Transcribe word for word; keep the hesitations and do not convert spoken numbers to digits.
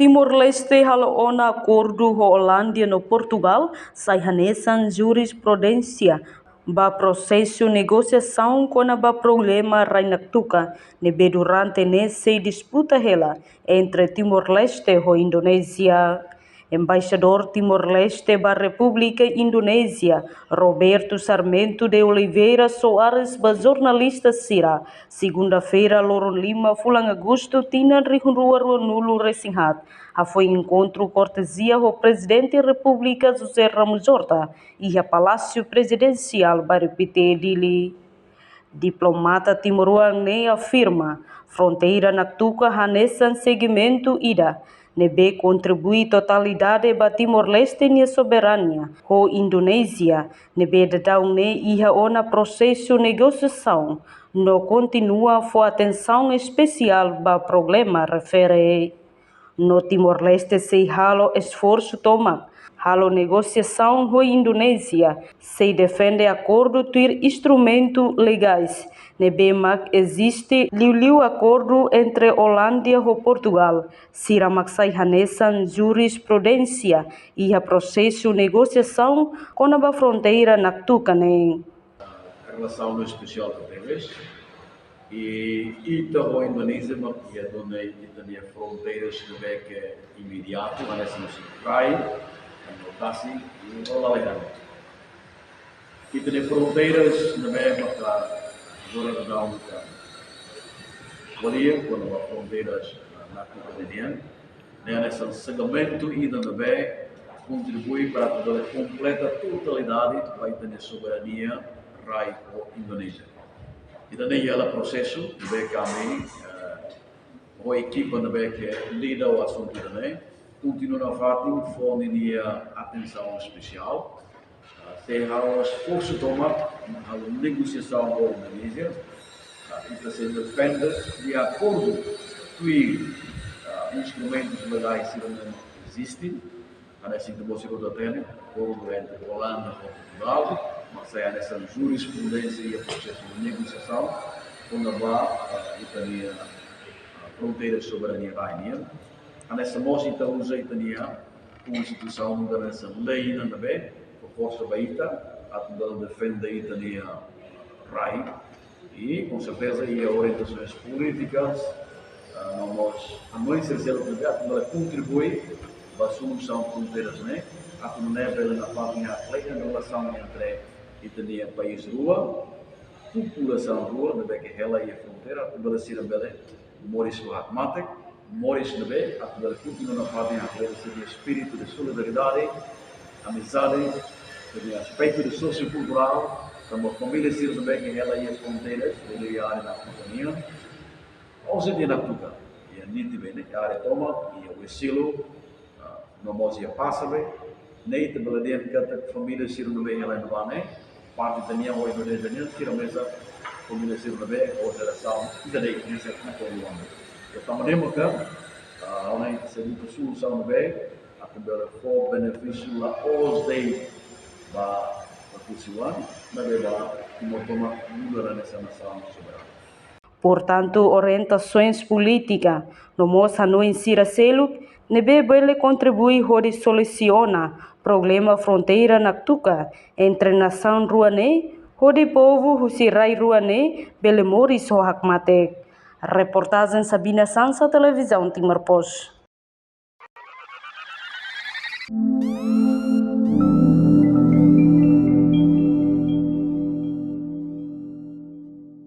Timor-Leste halo ona akordu ho Olandia no Portugal, sai hanesan jurisprudénsia ba prosesu negosiasaun kona-ba problema rai Naktuka, ne'ebé durante ne'e sei disputa hela entre Timor-Leste ho Indonézia. Embaixadór Timor-Leste ba Repúblika Indonézia, Roberto Sarmento de Oliveira Soares, ba jornalista sira, segunda-feira, loron lima fulan Agostu, tinan rihun rua rua-nulu resin haat, hafoin enkontru kortezia ho Prezidente Repúblika José Ramos Horta iha Palásiu Prezidensiál Bairru Pité, Dili. Diplomata timoroan ne'e afirma, fronteira Naktuka hanesan segmentu ida ne'ebé kontribui totalidade ba Timor-Leste nia soberania ho Indonézia, ne'ebé daudaun ne'e iha ona prosesu negosiasaun, no kontinua fó atensaun espesiál ba problema refere. No Timor-Leste sei halo esforsu tomak, halo negosiasaun ho Indonézia, sei defende akordu tuir instrumentu legais ne'ebé mak eziste, liuliu akordu entre Olandia ho Portugal, sira mak sai hanesan jurisprudénsia iha prosesu negosiasaun kona-ba fronteira Naktuka ne'e. Relasaun espesiál tebes. I ita ho Indonézia mak iha duni ita-nia fronteiras ne'ebé ke imediatu, hanesan husi rai, no tasi, i lalehan. Ita-nia fronteiras ne'ebé maka agora daudaun ita ko'alia kona-ba fronteiras Naktuka nian. Ne'e hanesan segmentu ida ne'ebé kontribui para atu bele kompleta totalidade ba ita-nia soberania rai ho Indonézia. Ida-ne'e iha ona prosesu ne'ebé ami, eh, ho ekipa ne'ebé ke lida ho asuntu ida-ne'e, kontinua nafatin fó ninia atensaun espesiál. Ah, sei halo esforsu tomak, halo negosiasaun ho Indonézia. Ah, ita sei defende de akordu tuir, ah, instrumentus legais sira ne'ebé eziste. Hanesan ita-boot sira hotu hatene, akordu entre Olanda ho Portugal, mak sai hanesan jurisprudénsia iha prosesu negosiasaun kona-ba, ah, ita-nia, ah, fronteira soberania rai nian. Hanesan mós ita uza ita-nia Konstituisaun, hanesan lei ida ne'ebé fó forsa ba ita atu bele defende ita-nia rai. I, com certeza, iha orientações políticas, ah, no mós hanoin sira seluk ne'ebé atu bele kontribui ba solusaun fronteiras ne'e, atu nune'e bele nafatin hakle'an relasaun entre ita-nia país rua, populasaun rua ne'ebé ke hela iha fronteira, atu bele sira bele moris ho hakmatek, moris ne'ebé atu bele kontinua nafatin hakle'an sira-nia espíritu de solidariedade, amizade, sira-nia aspetu de sosiokulturál, tanba família sira ne'ebé ke hela iha fronteiras, iha área Naktuka nian. Ohin iha Naktuka, iha Nitibe ne'e, iha área tomak, iha Wesilo, ah, no mós iha Pasabe, ne'e ita bele dehan katak família sira ne'ebé iha ne'ebá ne'e, parte ida nian, ohin ida nian, sira mesak família sira ne'ebé, ou jerasaun ida de'it, ne'e sira ne'e. Entaun, tanba ne'e maka, ah, ha'u hanoin sei buka solusaun ne'ebé atu bele fó benefísiu la'ós de'it ba, ba husi oan, maibé ba Timor tomak nu'udar hanesan nasaun soberanu. Portantu, orientasoens polítika no mós hanoin sira seluk ne'ebé bele kontribui hodi solusiona problema fronteira Naktuka entre nasaun rua ne'e, hodi povu husi rai rua ne'e bele moris ho hakmatek. Reportajen Sabina Sansa, Televizaun Timor Post.